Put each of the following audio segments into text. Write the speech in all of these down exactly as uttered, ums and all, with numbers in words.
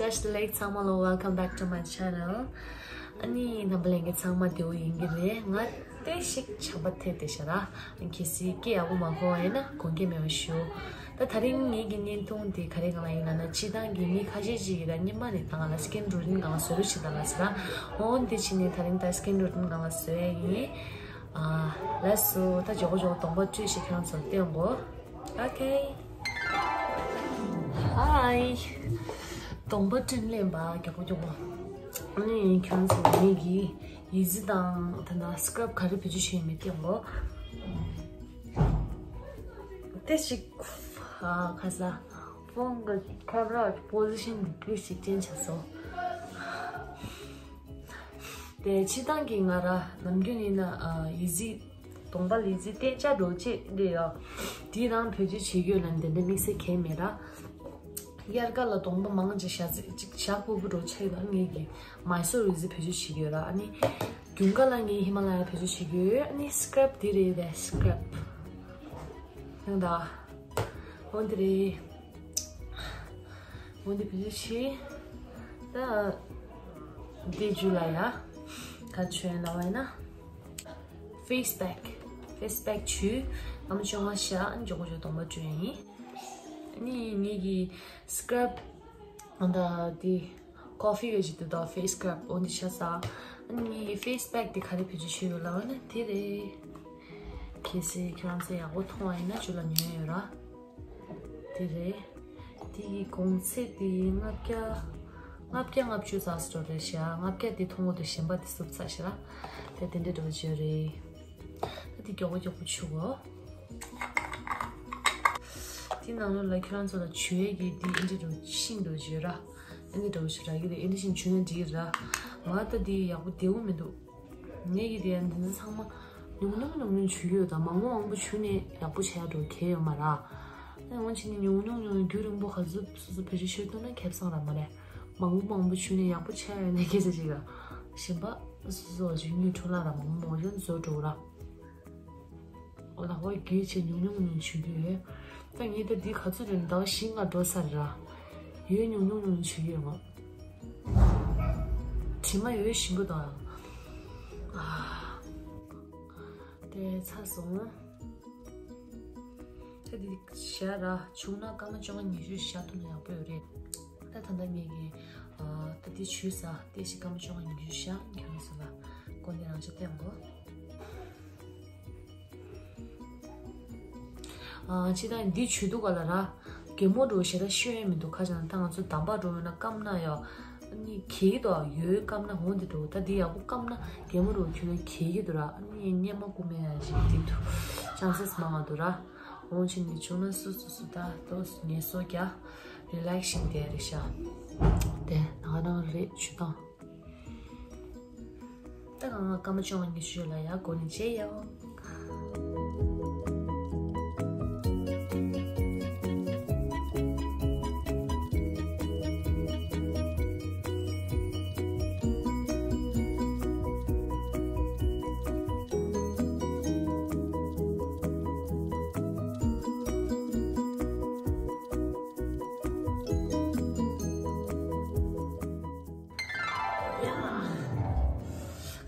བཀྲ་ཤིས་བདེ་ལེགས་ཚང་མ་ལོ། Welcome back to my channel. ཨ་ནི་རྣམ་པ་ལྷན་རྒྱས་ཚང་མ་བདེ་པོ་ཡིན་གྱི་རེད། ང་ཏོག་ཙམ་ཞིག་ཆམ་པ་ཐེབས་བསྡད་ཤག་ར། གལ་སྲིད་སྐད་ཡག་པོ་མ་གོ་བ་ཡིན་ན་དགོངས་འགལ་མེད་པ་ཞུ། ད་དེ་རིང་ངེད་ཀྱི་བརྙན་ཐུང་འདི་ག་རེ་སྒང་ལ་ཡིན་ལབ་ན། སྤྱིར་བཏང་གི་མི་ཁ་ཤས་ཅིག་གིས་ད་སྔོན་མ་ནས་ད་ང་ལ་skin routine་སྒང་ལ་བཟོ་རོགས་བྱེད་དང་ལབ་ཟེར་ར། འོ་འདི་བྱས་ནས་དེ་རིང་ད་skin routine་སྒང་ལ་བཟོ་ཡ་ཡིན། ཨ། ལགས་སོ། ད་མགྱོགས་པོ་མགྱོགས་པོ་གདོང་པ་བཀྲུས་ཤིག་ཁྱེད་རང་ཚོར་སྟོན་གོ། Okay. Hi. གདོང་པ་བཀྲུས་ལེན་པ་མགྱོགས་པོ་མགྱོགས་པོ། ཨ་ནི་ཁྱེད་རང་ཚོ་ངེད་ཀྱི་ཡི་ཙི་དང་ད་ལྟ་scrub་ག་རེ་བེད་སྤྱོད་བྱས་ཡོད་མེད་སྟོན་གོ། ཏོག་ཙམ་ཨ་ཁ་ས་phone་གི་camera་position་འདི་ཏོག་ཙམ་change་བྱས་སོང་། དེ་སྤྱིར་བཏང་གི་ང་ར་ནམ་རྒྱུན་ཡིན་ན་ཨ་ཡི་ཙི་གདོང་པ་ལ་ཡི་ཙི་ཏོག་ཙམ་འགྲོ་ཅེས་འདི་ཡོད། དེའི་རང་བེད་སྤྱོད་བྱེད་ཀྱི་ཡོད་ལ་འདི་འདྲ་དམིགས་བསལ་གང་ཡང་མེད་ར། དབྱར་ཁ་ལ་གདོང་པ་མང་ཅིག་ཞག་ཅིག་ཞག་སྤོ་བོ་འགྲོ་ཆགས་ཡོད་ལ་ངེད་ཀྱི་མའི་སོར་ཡི་ཙི་བེད་སྤྱོད་བྱེད་ཀྱི་ཡོད་ར། ཨ་ནི་རྒྱུན་ཁ་ལ་ངས་ཧི་མ་ལ་ཡ་བེད་སྤྱོད་བྱེད་ཀྱི་ཡོད། ཨ་ནི་scrub་འདི་རེད་དེ་scrub། ཡང་ད། འོ་འདི་རེད། འོ་འདི་བེད་སྤྱོད་བྱེད། ད། འདི་བྱུགས་ལ་ཡ། ག་ཚོད་ལབ་པ་ཡིན་ན། face pack། face pack་བྱུགས། སྐར་མ་བཅོ་ལྔ་བཞག་མགྱོགས་པོ་མགྱོགས་པོ་གདོང་པ་བཀྲུས་ཡིན། ཨ་ནི་ངེད་ཀྱི་scrub་ད་འདི་coffee་གི་ཅིག་འདུག་ད་face scrub་འོ་འདི་བྱས། ཨ་ནི་ངེད་ཀྱི་face pack་འདི་ག་རེ་བེད་སྤྱོད་བྱས་ཡོད་ལབ་ན་འདི་རེད། གལ་སྲིད་ཁྱེད་རང་ཚོས་ཡག་པོ་མཐོང་བ་ཡིན་ན་ཅིག་ལ་ཉོས་ཡོད་ར། དེ་རེད། དེ་ཡི་གོང་ཚད་དེ་ལྔ་བརྒྱ། ལྔ་བརྒྱ་ལྔ་བཅུ་ཙམ་ཞིག་རེད་ཤག་ལྔ་བརྒྱ་དེ་མཐོང་གི་འདུག་གཞན་པ་དེ་སུབ་ཚ་ཤག་ར། དེ་དེ་འདྲ་འགྲོ་བྱས་རེད། ད་དེ་མགྱོགས་པོ་མགྱོགས་པོ་བྱུག་གོ། དེ་ནང་ལོགས་ལ་ཁྱེད་རང་ཚོ་ལ་བྱུག་ཡས་ཀྱི་དེ་ཨེ་འདྲ་འགྲོ་ཤིང་འགྲོ་བྱས་ར། ཨེ་འདྲ་འགྲོ་བྱས་ར་གི་རེད། ཨེ་འདྲ་ཞིག་བྱུག་ན་འགྲིག་གི་ར། ང་ད་དེ་ཡག་པོ་བདེ་པོ་མི་འདུག་ངེད་ཀྱི་དེ་ཡང་འདི་ཚོ་ཚང་མ་ཉུང་ཉུང་ཉུང་ཉུང་བྱུག་ཡོད་ད། མང་པོ་མང་པོ་བྱུག་ནས་ཡག་པོ་བྱས་འགྲོ་གལ་ཡོད་མ་རེད། ཨ་ནི་འོ་བྱས་ནས་ཉུང་ཉུང་ཉུང་ཉུང་རྒྱུན་རིང་པོ་ག་ཚོད་སོ་སོ་བེད་སྤྱོད་བྱེད་ཐུབ་ན་ཁེ་བཟང་ར་མ་རེད། མང་པོ་མང་པོ་བྱུག་ནས་ཡག་པོ་བྱས་ཡོད་ན་སྐད་ཆ་ཅིག་ར། གཞན་པ་སོ་སོ་བྱུག་ཉུང་འཕྲོ་བརླག་ར་མང་པོ་མང་པོ་ཡོད་བཟོ་འགྲོ་ར། ལག་པ་རྒྱུས་བྱས་ཉུང་ཉུང་ཉུང་བྱུག་གི་ཡོད། ད་ངས་ད་འདི་ག་ཚོད་རེད་ཟླ་བ་བཞི་ལྔ་འགྲོ་ས་རེད་ར། ཡོད་ཉུང་ཉུང་ཉུང་བྱུག་གི་ཡོད་ང་། དྲི་མ་ཡོད་ཞིམ་པོ་དང་། ཨ། དེ་ཚར་སོང་། ད་འདི་བཞག་ར་བྱུག་ན་སྐར་མ་བཅོ་ལྔ་ཉི་ཤུ་བཞག་ཐུབ་ན་ཡག་པོ་ཡོད་རེད། ད་ད་ལྟ་ངས་ཀྱི། ཨ། ད་འདི་བྱུགས་ཚར་ཏོག་ཙམ་སྐར་མ་བཅོ་ལྔ་ཉི་ཤུ་བཞག་ཁྱེད་རང་ཚོ་ལ་སྐོར་ནས་རང་ཅག་བསྟན་གོ། ཨ། ཅི་ད་འདི་བྱུག་དུས་ག་ལ་ར། གད་མོ་འགྲོ་ཞེ་དྲག་ཤོད་ཡས་མི་འདུག་ཁ་ཅིག་ན་ད་ང་ཚོ་འདམ་བག་འགྲོ་ཡོད་ན་སྐམ་ན་ཡ། ཨ་ནི་གད་ཀྱི་འདུག་ཡོད་སྐམ་ན་འོ་འདི་འགྲོ། ད་འདི་ཡག་པོ་སྐམ་ན་གད་མོ་འགྲོ་ཁྱོད་ན་གད་ཀྱི་འདུག་ར། ཨ་ནི་གཉེར་མ་རྐུ་མེད་ཡ་ཞིག་འདི་འདུག chances་མང་བ་འདུག་ར། འོ་བྱས་ནས་བྱུག་ན་སུ་སུ་སུ་ད་ཏོག་ཙམ་ངལ་གསོ་རྒྱག relaxing་དེ་རེད་ཤག་དེ་ང་རང་རེད་བྱུག་སྟངས། ད་གང་ང་སྐར་མ་བཅོ་ལྔ་ཉི་ཤུ་ལ་ཡ་སྒོ་ནས་མཇལ་ཡོང་།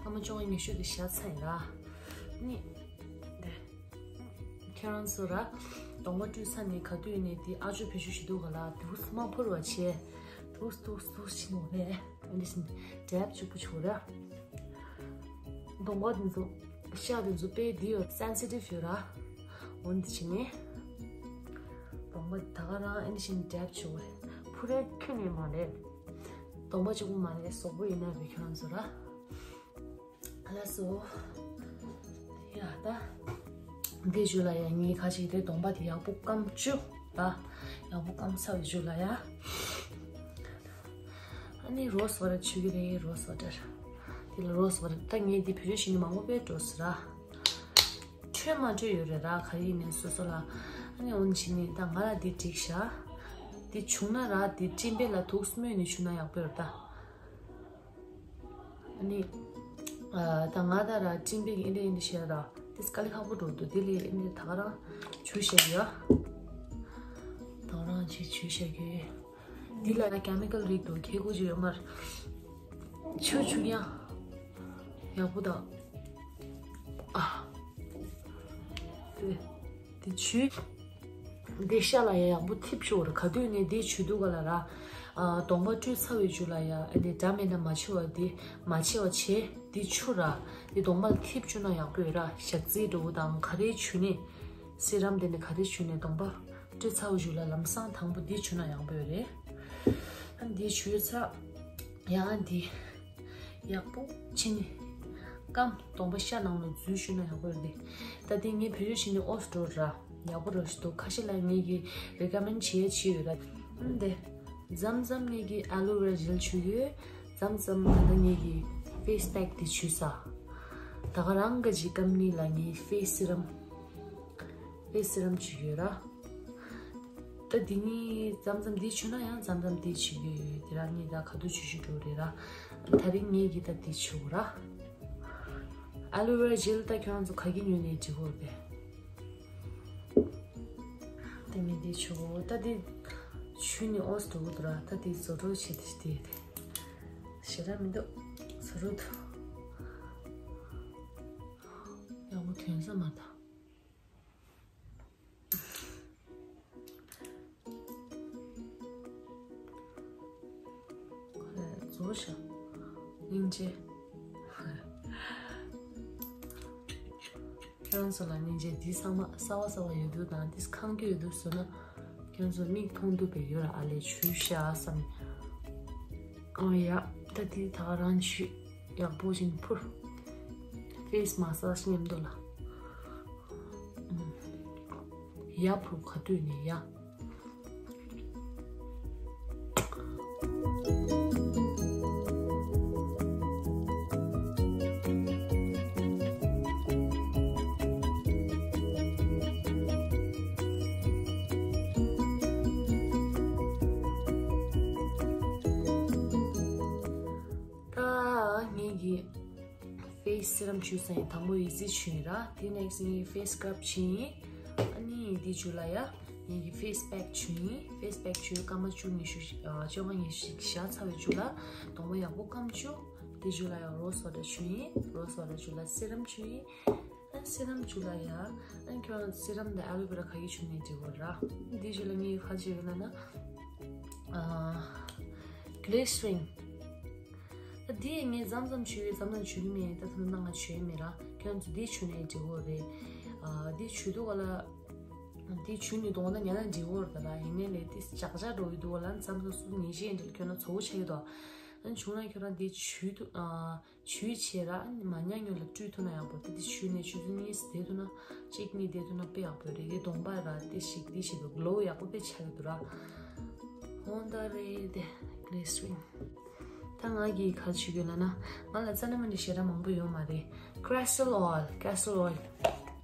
སྐར་མ་བཅོ་ལྔ་ཉི་ཤུ་དེ་བཞག་ཚར་ཡིན་ལ། ནི། འདི། ཁྱེད་རང་ཚོ་ར། གདོང་པ་བཀྲུས་ཚར་ནས་ག་དུས་ནས་འདི་ཨ་ཅོ་བེད་སྤྱོད་བྱེད་དུས་ག་ལ་དུག་མ་ཕོར་བ་བྱས། དུག་དུག་དུག་ཕྱིན་འོང་ནས་འདི་བཞིན་འདྲེབ་གཅིག་པུ་བྱུག་ར། གདོང་པ་འདི་ཚོ། ཤ་འདི་ཚོ་དཔེ་འདི་ཡོད་sensitive་ཡོད་ར། འོ་འདི་བྱས་ནས། གདོང་པ་ད་ག་རང་འདི་བཞིན་འདྲེབ་བྱུག་ར། ཕོར་པ་ཁྱོན་ནས་མ་རེད། གདོང་པ་གཅིག་པུ་མ་རེད་གཟུགས་པོ་ཡིན་ན་བས་ཁྱོད་རང་ཚོ་ར། ལགས་སོ། ཡ་ད། འདི་བྱུག་ལ་ཡ་ངའི་ཁ་ཅིག་དེ་གདོང་པ་དེ་ཡག་པོ་སྐམ་བཅུག་ད། ཡག་པོ་སྐམ་ཚར་བའི་བྱུག་ལ་ཡ། ཨ་ནི་rose water་བྱུག་གི་རེད་rose water། དེ་ལ་rose water་ད་ངས་འདི་བེད་སྤྱོད་བྱེད་མཁན་མང་པོ་དཔེ་འགྲོ་སོང་ར། འཕྲོད་མ་འཕྲོད་ཡོད་རེད་ར་ག་རེ་ཡིན་ནའི་སོ་སོ་ལ། ཨ་ནི་འོན་ཅི་ནི་ད་ང་ལ་འདི་འགྲིག་ཤག་འདི་བྱུག་ན་ར་འདི་སྤྲིན་པའི་ལ་དུག་སྨོས་ནས་བྱུག་ན་ཡག་པོ་ཡོད་ར་ད། ཨ་ནི། ཨ། ད་ང་ད་ར་སྤྲིན་པའི་ཨེ་འདྲ་ཨེ་འདྲ་བཤད་ར། དེ་དཀའ་ལས་ཁག་པོ་འགྲོ་འདུག་དེ་ལས་ཨེ་འདྲ་ད་ག་རང་བྱུག་བཤད་ཡོད། ད་ག་རང་ཅིག་བྱུག་བཤད་ཀྱི། འདི་ལ་ཡང་ཀེ་མི་ཀལ་རིགས་དང་ཁེ་གོ་ཅིག་ཡོད་མ་རེད། ཆུ་ཆུ་ཡང་ཡག་པོ་དང་། ཨ། དེ་དེ་ཆུ། འདི་ཤ་ལ་ཡང་ཡག་པོ་ཐིབས་ཆོག་ར། ག་དུས་ནས་འདི་ཆུ་འདུག་ག་ལ་ར། ཨ། གདོང་པ་བཀྲུས་ཚར་བའི་རྗེས་ལ་ཡང་ཨ་ནི་འདྲ་མེད་ན་མ་བྱེད་པ་འདི་མ་བྱེད་པ་བྱེད། འདི་ཆུ་ར། འདི་གདོང་པ་ལ་ཐིབས་བཅུག་ན་ཡག་པོ་ཡོད་ར། ཞག་རྩི་འགྲོ་བོ་དང་ག་རེ་བྱུགས་ནས། སི་རམ་དེ་ནས་ག་རེ་བྱུགས་ནས་གདོང་པ་བཀྲུས་ཚར་བའི་རྗེས་ལ་ལམ་སང་དང་པོ་འདི་བྱུགས་ན་ཡག་པོ་ཡོད་རེད། ཨ་འདི་བྱུགས་ཚར། ཡང་འདི་ཡག་པོ་ཕྱིན་ནས་སྐམ། གདོང་པ་ཤ་ནང་ལ་འཛུལ་བཅུག་ན་ཡག་པོ་རེད། ད་འདི་ངས་བེད་སྤྱོད་བྱས་ནས་ཨོཕ་འགྲོ་ར། ཡག་པོ་ར་ཞིག་འདུག་ཁ་ཤས་ལ་ངས་ཀྱི་རེ་ཀ་མེན་བྱེད་ཡ་བྱས་ཡོད་ར། ཨ་འདི་མཚམས་མཚམས་ངས་ཀྱི་ཨ་ལོ་ཝེ་ར་ཇེལ་བྱུགས་ཡོད། མཚམས་མཚམས་ད་ལྟ་ངས་ཀྱི་ཕེ་སི་པེག་འདི་བྱུགས་ཚར། ད་ག་རང་ག་ཅིག་སྐམ་ནི་ལ་ངས་ཕེ་སི་སི་རམ། ཕེ་སི་སི་རམ་བྱུགས་ཡོད་ར། ད་འདི་ནི་མཚམས་མཚམས་འདི་བྱུགས་ན་ཡང་མཚམས་མཚམས་འདི་བྱུགས་ཡོད། དེ་རང་ངས་ད་ག་དུས་བྱུགས་བྱུགས་འགྲོ་རེད་ར། ད་རིང་ངས་ཀྱི་ད་འདི་བྱུགས་ར། ཨ་ལོ་ཝེ་ར་ཇེལ་ད་ཁྱོད་རང་ཚོ་ག་གི་ཉོས་ནས་བྱེད་དགོས་རེད། ད་ངས་འདི་བྱུགས། ད་འདི་བྱུགས་ནས་ཨོས་འགྲོ་གི་འདུག་ར། ད་འདི་བཟོ་འདྲ་བྱེད་དེ་བྱེད་དེ། ཞེ་དྲག་མི་འདུག་བཟོ་འདྲ་འདུག་ཡག་པོ་ཐོན་ས་མ་ད། ཁོ་རེ་རྫོགས་ཤག་སྙིང་རྗེ། ཁྱོད་རང་ཚོ་ལ་སྙིང་རྗེ། འདི་ཚང་མ་གསར་པ་གསར་པ་ཡོད་དུས་དང་འདི་ཁང་རྒྱུ་ཡོད་དུས་བཟོས་ན་ཁྱོད་ཚོ་མིག་མཐོང་ཐུབ་པའི་ཡོད་ར། ཨ་ལས་བྱུགས་ཤག་བསམ། ཨོ་ཡ། ད་འདི་ད་ག་རང་བྱུགས། ཡག་པོ་ཞིག་ཕུར། ཕེ་སི་མ་སཱ་ཇི་མཉམ་དུ་ལ། ཡ་ཕུར་ག་དུས་ནས་ཡ། ད་ངེད་ཀྱི་ཕེ་སི་སི་རམ་བྱུགས་ཚར་ཡིན། དང་པོ་ཡི་ཙི་བྱུགས་ཡིན་ར། དེ་ནེག་སི་ངེད་ཀྱི་ཕེ་སི་སི་སི་ཀྲབ་བྱུགས་ཡིན། ཨ་ནི་དེ་མཇུག་ལ་ཡ་ངེད་ཀྱི་ཕེ་སི་སི་པེག་བྱུགས་ཡིན། ཕེ་སི་སི་པེག་བྱུགས་སྐར་མ་བཅུ་ཉི་ཤུ་ཨ་བཅོ་ལྔ་ཉི་ཤུ་ཞིག་བཞག་ཚར་བའི་མཇུག་ལ་གདོང་པ་ཡག་པོ་སྐམ་བཅུག་དེ་མཇུག་ལ་ཡ་རོ་སི་ཝ་ཊར་བྱུགས་ཡིན། རོ་སི་ཝ་ཊར་མཇུག་ལ་སི་རམ་བྱུགས་ཡིན། ཨ་སི་རམ་མཇུག་ལ་ཡ། ཨ་ཁྱོད་རང་སི་རམ་དང་ཨ་ལོ་ཝེ་ར་ག་གི་བྱུགས་ནས་འགྲིག་གོ་ར། དེ་མཇུག་ལ་ངས་ག་བྱེད་ཡོད་ལབ་ན། ཨ་གི་ལི་སི་རིན། ཨ་དེ་ངས་མཚམས་མཚམས་བྱུགས་ཡོད། མཚམས་མཚམས་བྱུགས་ཀྱི་མེད། ད་ཐེངས་མ་ང་བྱུགས་ཡོད་མེད་ར། ཁྱོད་རང་ཚོ་དེ་བྱུགས་ནས་འགྲིག་གོ་རེད། ཨ་དེ་བྱུགས་དུས་ག་ལ། དེ་བྱུགས་ནས་གདོང་ལ་ཉལ་ན་འགྲིག་གོ་རེད་ད་ར། ཡིན་ནའི་ལས་དེ་ཇག་ཇག་འགྲོ་གི་འདུག་ག་ལ། མཚམས་མཚམས་སུ་ཉལ་ཤེས་འདྲ་ཁྱོད་རང་ཚོ་བོ་ཆགས་ཀྱི་འདུག་ཨ་བྱུང་ན་ཁྱོད་རང་དེ་བྱུགས་དུས་ཨ། བྱུགས་བྱས་ར། ཨ་ནི་མ་ཉལ་སྔོན་ལ་བཀྲུས་ཐུབ་ན་ཡག་པོ། དེ་དེ་བྱུགས་ནས་ཆུ་ཚོད་གཉིས་བསྡད་ཐུབ་ན། གཅིག་གཉིས་བསྡད་ཐུབ་ན་དཔེ་ཡག་པོ་རེད། དེ་གདོང་པ་ར་དེ་ཞིག་དེ་ཞིག་གི་གློ་ཡག་པོ་དཔེ་ཆགས་ཀྱི་འདུག་ར། ཧོན་ད་རེད་དེ་གི་ལི་སི་རིན། ད་ང་གིས་ག་བྱེད་ཀྱི་ཡོད་ལབ་ན། ང་ལ་རྩ་ནས་མ་འདྲི་ཞེ་དྲག་མང་པོ་ཡོད་མ་རེད། ཀེ་སི་ཊལ་ཨོ་ཡལ། ཀེ་སི་ཊལ་ཨོ་ཡལ།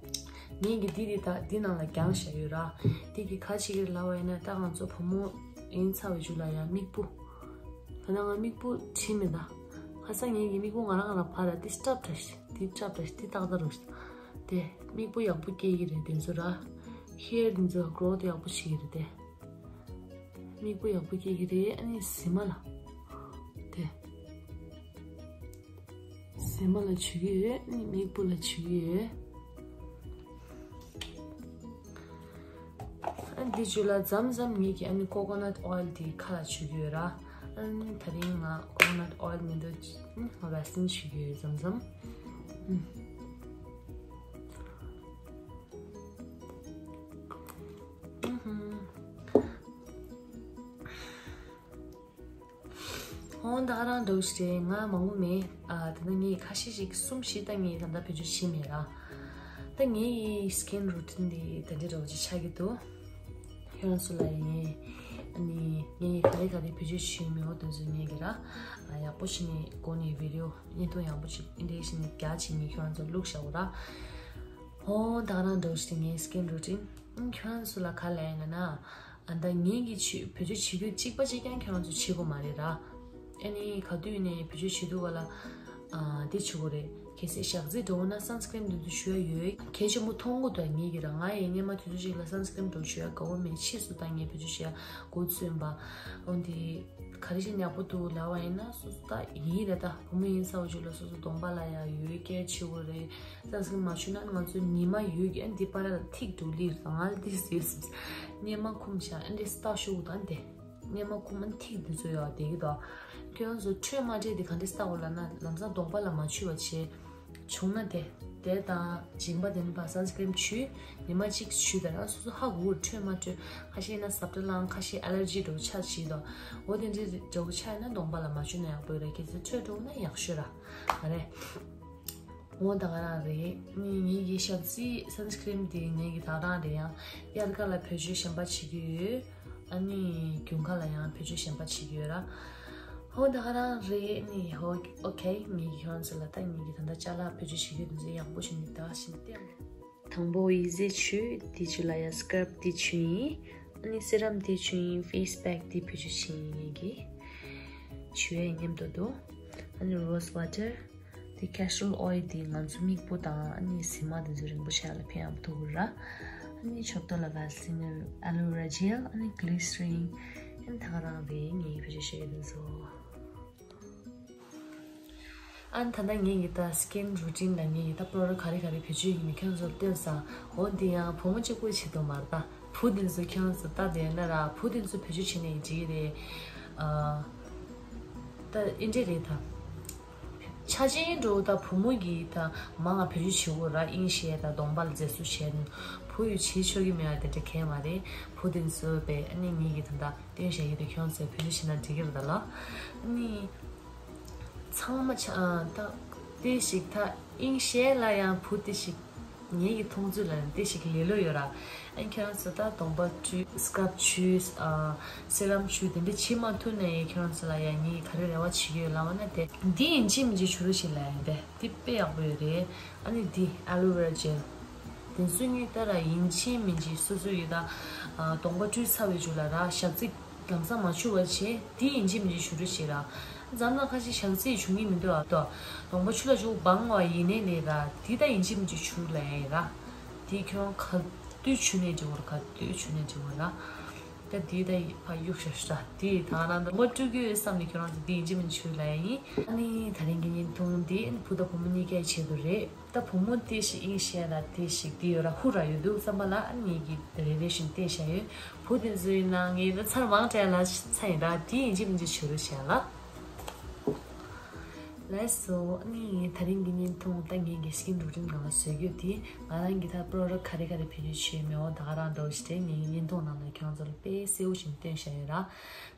ངས་ཀྱི་འདི་དེ་ད་འདི་ནང་ལ་རྒྱང་བཞག་ཡོད་ར། དེ་གི་ག་བྱེད་ཀྱི་རེད་ལབ་པ་ཡིན་ན། ད་ང་ཚོ་བུ་མོ་ཡིན་ཚར་བའི་མཇུག་ལ་ཡང་མིག་སྤུ། ད་ནང་ང་མིག་སྤུ་བྲིས་མེད་ད། ཁ་སང་ངེད་ཀྱི་མིག་སྤུ་ང་རང་ང་རང་ཕར་ར་དེ་སྐྲ་བྲེགས་ཤིག་དེ་སྐྲ་བྲེགས་ཤིག་དེ་ཏག་ཏག་རུ་ཤིག་དེ་མིག་སྤུ་ཡག་པོ་སྐྱེ་གི་རེད་དེ་ཚོ་ར། ཧེར་དེ་ཚོ་གྷི་རོ་ཐ་ཡག་པོ་བྱེད་ཀྱི་རེད་དེ། མིག་སྤུ་ཡག་པོ་སྐྱེ་གི་རེད། ཨ་ནི་གཟིགས་མ་ལ། དེ། གཟིགས་མ་ལ་བྱུག་གི་ཡོད། ཨ་ནི་མིག་སྤུ་ལ་བྱུག་གི་ཡོད། ཨ་འདི་བཅུ་ལ་མཚམས་མཚམས་ངེད་ཀྱིས་ཨ་ནི་ཀོ་ཀོ་ནཊ་ཨོ་ཡལ་དེ་ཁ་ལ་བྱུག་གི་ཡོད་ར། ཨ་ནི་ད་རིང་ང་ཀོ་ཀོ་ནཊ་ཨོ་ཡལ་མི་འདུག་ང་བེ་སི་ལིན་བྱུག་གི་ཡོད་མཚམས་མཚམས། ཧོན་ད་ག་རང་འདྲ་བོ་ཞིག་རེད། ང་མང་པོ་མེད། ཨ་དེ་ན་ངས་ཁ་ཤས་ཤིག་གསུམ་བཞི་ད་ངས་ད་ལྟ་བེད་སྤྱོད་བྱས་མེད་ར། ད་ངའི་སི་ཀིན་རུ་ཊིན་འདི་ད་འདྲ་འདྲ་བོ་ཅིག་ཆགས་ཀྱི་འདུག་ཁྱོད་རང་ཚོ་ལ་ཡིན། ཨ་ནི་ངས་ག་རེ་ག་རེ་བེད་སྤྱོད་བྱས་མེད་འོ་དེ་ཚོ་ངས་ཀྱི་ར། ཨ་ཡག་པོ་ཞིག་ནས་གོ་ནས་བི་ཌི་ཡོ་བརྙན་ཐུང་ཡག་པོ་ཞིག་འདི་འདྲ་ཞིག་ནས་རྒྱག་བྱས་ངས་ཁྱོད་རང་ཚོ་བླུགས་བཞག་གོ་ར། ཧོན་ད་ག་རང་འདྲ་བོ་ཞིག་རེད་ངའི་སི་ཀིན་རུ་ཊིན། ཨ་ཁྱོད་རང་ཚོ་ལ་ག་ལབ་ཡིན་ན། ཨ་ད་ངེད་ཀྱིས་བྱེད་བེད་སྤྱོད་བྱེད་རྒྱུ་གཅིག་པ་གཅིག་རྐྱང་ཁྱོད་རང་ཚོ་བྱེད་དགོས་མ་རེད་ར། ཨ་ནི་ག་དུས་ནས་བེད་སྤྱོད་བྱེད་དུས་ག་ལ། ཨ་འདི་བྱེད་དགོས་རེད། གལ་སྲིད་ཞག་རྩི་འགྲོ་ན་སན་སི་ཀྲིན་དེ་ཚོ་བྱུག་ཡ་ཡོད། གལ་ཆེན་པོ་མཐོང་གི་འདུག་ངེད་ཀྱི་ར། ང་ཡི་སྔོན་མ་དུས་ཚོད་ཅིག་ལ་སན་སི་ཀྲིན་འགྲོ་བྱུག་ཡ་དགའ་བོ་མེད། ཕྱིས་སུ་ད་ངས་བེད་སྤྱོད་བྱེད་ཡ་འགོ་ཚུགས་པ། འོན་ཏེ་ག་རེ་བྱས་ཡག་པོ་འདུག་ལབ་པ་ཡིན་ན། སོ་སོ་ད་ཡིན་རེད། ད་བུ་མོ་ཡིན་ཚར་བ་ཅིག་ལ་སོ་སོ་གདོང་པ་ལ་ཡ་འོད་སྐྱེལ་བྱེད་དགོས་རེད། སན་སི་ཀྲིན་མ་བྱུགས་ན་ང་ཚོ་ཉི་མ་འོད་ཀྱི་ཨ་འདི་པར་ལ་ཐིག་འདུག་ལིར་དང་ང་ལ་འདི་ཟེར། སྔོན་མ་ཁུམ་བྱ་ཨ་འདི་སྟག་ཤུགས་དང་དེ། སྔོན་མ་ཁུག་མ་ཐིག་འདི་ཚོ་ཡོད་བསྡད་ཀྱི་འདུག་ཁྱོད་རང་ཚོ་འཕྲོད་མ་སྤྲད་དེ་ག་འདྲས་བལྟ་དགོས་ལབ་ན། ལམ་སང་གདོང་པ་ལ་མ་བྱུགས་པ་བྱས། བྱུང་ན་དེ་དེ་དང་མཇིང་པ་དེ་ནི་ཕར་སན་སི་ཀྲིན་བྱུགས། ཉི་མ་གཅིག་བྱུགས་དེ་རང་སོ་སོ་ཧ་གོ་གི་རེད། འཕྲོད་མ་འཕྲོད། ཁ་ཤས་ན་ཟབ་ཏྲ་ལངས། ཁ་ཤས་ཨ་ལར་ཇི་འདྲ་པོ་ཆགས་བྱས་འདུག་འོ་དེ་འདྲས་འདྲ་པོ་ཆགས་ན་གདོང་པ་ལ་མ་བྱུགས་ན་ཡག་པོ་རེད། གལ་སྲིད་འཕྲོད་འགྲོ་ན་ཡག་ཤོས་ར་མ་རེད། འོ་ད་ག་རང་རེད། ནི་ངེད་ཀྱི་ཞག་རྩི་སན་སི་ཀྲིན་དེ་ངེད་ཀྱི་ད་ག་རང་རེད། ཡང་དབྱར་ཁ་ལ་བེད་སྤྱོད་གཞན་པ་བྱེད་ཀྱི་ཡོད། ཨ་ནི་དགུན་ཁ་ལ་ཡང་བེད་སྤྱོད་གཞན་པ་བྱེད་ཀྱི་ཡོད་ར། ཧོ་ད་ག་རང་རེད། ནི་ཧོ་ཨོ་ཁེ། ངེད་ཀྱི་ཁྱོད་རང་ཚོ་ལ་ད་ངེད་ཀྱི་ད་ལྟ་ཅ་ལག་བེད་སྤྱོད་བྱེད་ཀྱི་ཡོད་དེ་ཚོ་ཡག་པོ་བྱས་ནས་ད་ག་བཞིན་བསྟན། དང་པོ་ཡི་ཟེ་བྱུགས། དེའི་རྗེས་ལ་ཡང་སི་ཀྲབ་དེ་བྱུགས་ཡིན། ཨ་ནི་སི་རམ་དེ་བྱུགས་ཡིན། ཕེ་སི་པེག་དེ་བེད་སྤྱོད་བྱས་ཡིན། ངེད་ཀྱི་བྱུགས་ཡས་མཉམ་དུ་འདུག་ཨ་ནི་རོ་སི་ཝ་ཊར། དེ་ཁེ་སི་ཊོལ་ཨོ་ཡེལ་དེ་ང་ཚོ་མིག་སྤུ་དང་ཨ་ནི་གཟི་མ་དེ་ཚོ་རིང་པོ་བྱེད་ཡ་ལ་ཕན་ཡག་པོ་ཐུག་གི་ར། ཨ་ནི་མཆུ་ཏོ་ལ་ཝེ་སི་ལིན། ཨ་ལོ་ཝེ་ར་ཇེལ། ཨ་ནི་གི་ལི་སི་རིན། ཨ་ནི་ད་ག་རང་རེད། ངེད་ཀྱི་བེད་སྤྱོད་བྱེད་ཡ་དེ་ཚོ། ཨ་ནི་ད་ལྟ་ངེད་ཀྱི་ད་སི་ཀིན་རུ་ཊིན་ལ་ངེད་ཀྱི་ད་པོ་རོ་ཌག་ག་རེ་ག་རེ་བེད་སྤྱོད་ཡིན་མིན་ཁྱོད་ཚོར་སྟོན་སོང་། འོ་འདི་ཡང་བུ་མོ་གཅིག་པོས་བྱེད་ཐུབ་མ་རེད་ད། བུ་དེ་ཚོ་ཁྱོད་ཚོ་ལྟ་བསྡད་ན་ར། བུ་དེ་ཚོ་བེད་སྤྱོད་བྱེད་ནས་འགྲིག་གི་རེད། ཨ། ད་ཨེ་འདྲས་རེད་ད། ཆ་ཆེན་འགྲོ་ད་བུ་མོ་གིས་ད་མང་ང་བེད་སྤྱོད་བྱེད་དགོས་ར། དབྱིངས་བཤད་ད་གདོང་པ་ལ་མཛེས་བཟོ་བྱས་ནས། བུ་ཡིས་བྱེད་ཆོག་གི་མེད་པ་དེ་འདྲ་གང་ཡང་མ་རེད། བུ་དེ་ཚོ་བས་ཨ་ནི་ངེད་ཀྱི་ད་ད་སྟོན་བྱ་ཡི་དེ་ཁྱོད་ཚོས་བེད་སྤྱོད་བྱེད་ན་འགྲིག་གི་རེད་ད་ལ། ཨ་ནི། ཚང་མ་ཆ་ཨ་ད་དེ་ཞིག་ད་དབྱིངས་བཤད་ལ་ཡང་བུ་དེ་ཞིག་ངེད་ཀྱི་མཐོང་ཚུལ་ལ་ཡང་དེ་ཞིག་ལེ་ལོ་ཡོད་ར། ཨ་ཁྱེད་རང་ཚོ་ད་གདོང་པ་བཅུ་སི་ཀྲབ་བཅུ་ཨ་སི་རམ་བཅུ་དེ་འདྲ་བྱེད་མ་ཐུབ་ན་ཡང་ཁྱེད་རང་ཚོ་ལ་ཡང་ངས་ག་རེ་རེ་བ་བྱེད་ཀྱི་ཡོད་ལབ་ན། དེ་འདི་ཡིན་གཅིག་མིན་གཅིག་བྱུག་རོགས་ཞིག་ལབ་ཡིན། དེ་དེ་དཔེ་ཡག་པོ་ཡོད་རེད། ཨ་ནི་འདི་ཨ་ལོ་ཝེ་ར་ཇེལ། དེ་ཚོ་གཉིས་ད་ར་ཡིན་གཅིག་མིན་གཅིག་སོ་སོ་ཡི་ད་ཨ་གདོང་པ་བཀྲུས་ཚར་བའི་མཇུག་ལ་ར་ཞག་རྩི་ལམ་སང་མ་བྱུགས་པ་བྱས། དེ་ཡིན་གཅིག་མིན་གཅིག་བྱུག་རོགས་བྱེད་ར། འཛམ་ལ་ཁ་ཤས་ཞག་རྩི་བྱུག་མཁན་མི་འདུག་ཨ། ད་གདོང་པ་ཆུ་ལ་བཅུག་སྦང་བ་ཡིན་ནའི་ལས་ར། དེ་ད་ཡིན་གཅིག་མིན་གཅིག་བྱུག་ལབ་ཡ་ཡིན་ར། དེ་ཁྱོད་རང་ག་དུས་བྱུག་ནའི་འགྲིག་གོ་ར། ག་དུས་བྱུག་ནའི་འགྲིག་གོ་ར། ད་དེ་ད་ཕར་གཡུག་བཞག་ཤག་དེ་ད་ང་རང་གདོང་པ་བཀྲུ་གི་ཡོད་བསམ་ནས་ཁྱོད་རང་ཚོ་དེ་ཡིན་གཅིག་མིན་གཅིག་བྱུག་ལབ་ཡ་ཡིན། ཨ་ནི་ད་རིང་གི་བརྙན་ཐུང་དེ་བུ་དང་བུ་མོ་གཉིས་ཀའི་ཆེད་དུ་རེད། ད་བུ་མོ་དེ་ཞིག་དབྱིངས་བཤད་ལ་དེ་ཞིག་དེ་ཡོད་ར་ཧུ་ར་ཡོད་འདུག་བསམ་པ་ལ། ཨ་ནི་ངེད་ཀྱིས་རེ་རེ་བཞིན་བསྟན་བཞག་ཡོད། བུ་དེ་ཚོ་ཡིན་ན་ངས་ད་ཚར་མང་དྲགས་ལ་ཚར་ཡིན་ར། དེ་ཡིན་གཅིག་མིན་གཅིག་བྱུག་རོགས་བྱེད་ལ། ལགས་སོ། ཨ་ནི་ད་རིང་གི་བརྙན་ཐུང་ད་ངེད་ཀྱི་སི་ཀིན་རུ་ཊིན་སྒང་ལ་བཟོ་རྒྱུ་དེ། ང་རང་གིས་ད་པོ་རོ་ཌག་ག་རེ་ག་རེ་བེད་སྤྱོད་བྱས་མེད་འོ་ད་ག་རང་འདྲ་བོ་ཞིག་རེད། ངེད་ཀྱི་བརྙན་ཐུང་ནང་ལ་ཁྱོད་ཚོ་ལ་དཔེ་གསལ་པོ་བཞིན་བསྟན་བཞག་ཡོད་ར།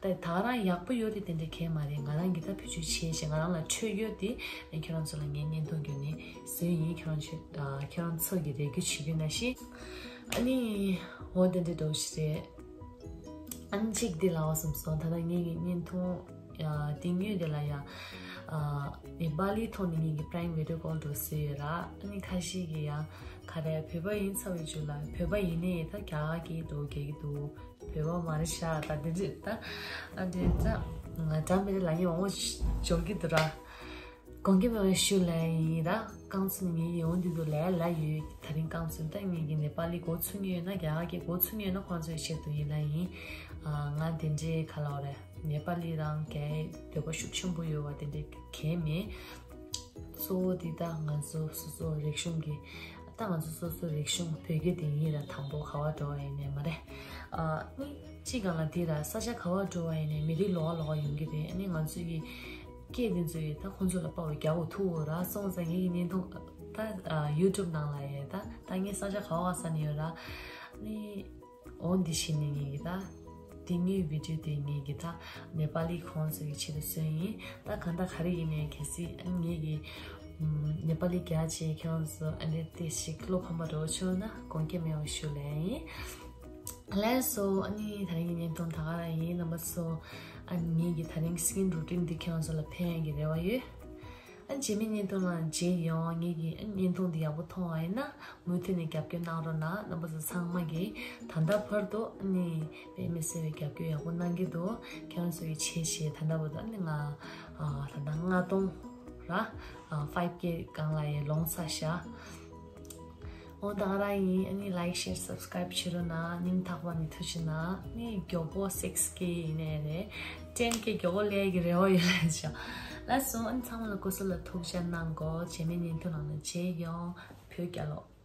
ད་ད་ག་རང་ཡག་པོ་ཡོད་རེད་དེ་འདྲ་གང་ཡང་མ་རེད། ང་རང་གིས་ད་བེད་སྤྱོད་བྱས་ཤིང་ང་རང་ལ་འཕྲོད་ཡོད་དེ་ངས་ཁྱེད་རང་ཚོ་ལ་ངའི་བརྙན་ཐུང་བརྒྱུད་ནས་བཟོས་ཡིན། ཁྱེད་རང་ཚོ་ཨ་ཁྱེད་རང་ཚོ་གིས་རེ་སྒུག་བྱེད་རྒྱུ་ནང་བཞིན། ཨ་ནི་འོ་དེ་འདྲ་འདྲ་བོ་ཞིག་རེད། ཨ་ནི་གཅིག་འདི་ལབ་པ་བསམ་སོང་། ད་ལྟ་ངེད་ཀྱི་བརྙན་ཐུང་ཡ་དེ་སྔོན་དེ་ལ་ཡ་ཨ་ནེ་པ་ལིའི་ཐོག་ནས་ངེད་ཀྱི་པ་རེང་བི་ཌི་ཡོ་ཀོལ་འདྲ་བོ་བཟོས་ཡོད་ར། ཨ་ནི་ཁ་ཤས་ཀྱིས་ཡ་ག་རེ་བོད་པ་ཡིན་ཚར་བའི་མཇུག་ལ་བོད་པ་ཡིན་ནའི་ད་རྒྱ་གར་སྐད་འདྲ་བོ་རྒྱག་གི་འདུག་བོད་པ་མ་རེད་ཤག་ད་དེ་འདྲས་ད། ཨ་འདྲས་ད་ང་འདྲ་མི་རེད་ལབ་མཁན་མང་པོ་འབྱོར་གྱི་འདུག་ར། དགོངས་འགལ་མེད་པ་ཞུ་ལབ་ཡིན་ར། རྐང་ཚུགས་ནས་ངའི་ཡིད་འོང་འདི་འདུག་ལབ་ལབ་ཡོད། ད་རིང་རྐང་ཚུགས་ད་ངེད་ཀྱི་ནེ་པ་ལི་འགོ་ཚུགས་མཁན་ཡོད་ན། རྒྱ་གར་སྐད་འགོ་ཚུགས་མཁན་ཡོད་ན་ཁོང་ཚོའི་ཆེད་དུ་ཡིན་ལབ་ཡིན། ཨ་ང་དེ་འདྲས་ག་ལབ་རེད། ནེ་པ་ལི་རང་གའི་འདོད་པ་ཤུགས་ཆེན་པོ་ཡོད་པ་དེ་འདྲས་གང་མེད། གཙོ་བོ་འདི་ད་ང་ཚོ་སོ་སོ་རིག་གཞུང་གི། ད་ང་ཚོ་སོ་སོ་རིག་གཞུང་བོད་སྐད་དེ་ཡིན་ར། དང་པོ་ག་པར་འགྲོ་བ་ཡིན་ནའི་མ་རེད། ཨ་ནི་སྤྱི་སྒང་ལ་འདི་ར་ས་ཆ་ག་པར་འགྲོ་བ་ཡིན་ནའི་མི་རིགས་ལོགས་ཀ་ལོགས་ཀ་ཡོང་གི་རེད། ཨ་ནི་ང་ཚོ་ཡི་སྐད་འདི་ཚོ་ཡི་ད་ཁོང་ཚོ་ལ་དཔའ་བོ་རྒྱག་དགོས་ཐུག་འོ་ར། སོང་ཙང་ངེད་ཀྱི་བརྙན་ཐུང་ད་ཡུ་ཊུབ་ནང་ལ་ཡི་ད་ད་ངས་ས་ཆ་ག་པར་ས་ནས་ཡོད་ར། ཨ་ནི། འོ་འདི་བྱས་ནས་ངེད་ཀྱི་ད། དེ་སྔའི་བི་ཌི་ཡོ་དེ་ངེད་ཀྱི་ད་ནེ་པ་ལི་ཁོང་ཚོ་གི་ཆེད་དུ་བཟོས་ཡིན། ད་གང་ལྟར་ག་རེ་ཡིན་ནའི་གལ་སྲིད་ངེད་ཀྱི་ནེ་པ་ལི་རྒྱག་བྱས་ཁྱེད་རང་ཚོ་ཨ་འདྲས་དེ་ཞིག་བློ་ཕམ་པ་འདྲ་བོ་བྱུང་ན་དགོངས་འགལ་མེད་པ་ཞུ་ལབ་ཡིན། ལགས་སོ། ཨ་ནི་ད་རིང་གི་བརྙན་ཐུང་ད་ག་རང་ཡིན། རྣམ་པ་ཚོ་ཨ་ནི་ངེད་ཀྱི་ད་རིང་སི་ཀིན་རུ་ཊིན་འདི་ཁྱེད་རང་ཚོ་ལ་ཕན་ཡག་གི་རེ་བ་ཡོད། ཨ་རྗེས་མའི་བརྙན་ཐུང་ལ་མཇལ་ཡོང་། ངེད་ཀྱི་ཨ་བརྙན་ཐུང་འདི་ཡག་པོ་མཐོང་བ་ཡིན་ན་མུ་མཐུད་ནས་རྒྱབ་སྐྱོར་གནང་རོགས་གནང་། རྣམ་པ་ཚོ་ཚང་མ་གིས་ད་ལྟ་བར་དུ་ཨ་ནི་དཔེ་མི་སྲིད་པའི་རྒྱབ་སྐྱོར་ཡག་པོ་གནང་གི་འདུག་ཁྱེད་རང་ཚོ་ཡི་བྱས་བྱས་ད་ལྟ་བར་དུ་ཨ་ནི་ང་ཨ་ད་ལྟ་ལྔ་སྟོང་ ར། ཨ། five K སྒང་ལ་ཡང་ལོངས་ཚར་ཤག་འོ་ད་ག་རང་ཡིན། ཨ་ནི་like share subscribe བྱེད་རོགས་གནང་། སྙིང་ཐག་པ་ནས་ཐུགས་རྗེ་གནང་། ཨ་ནི་མགྱོགས་པོ་six K ཡིན་ནའི་རེད། ten K མགྱོགས་པོ་སླེབས་ཀྱི་རེ་བ་ཡོད་ལབ་ཤག་ལགས་སོ། ཨ་ནི་ཚང་མ་ལ་སྐུ་གཟུགས་ལ་ཐུགས་ཅག་གནང་གོ། རྗེས་མའི་བརྙན་ཐུང་ནང་ལ་མཇལ་ཡོང་། བོད་རྒྱལ་ལོ།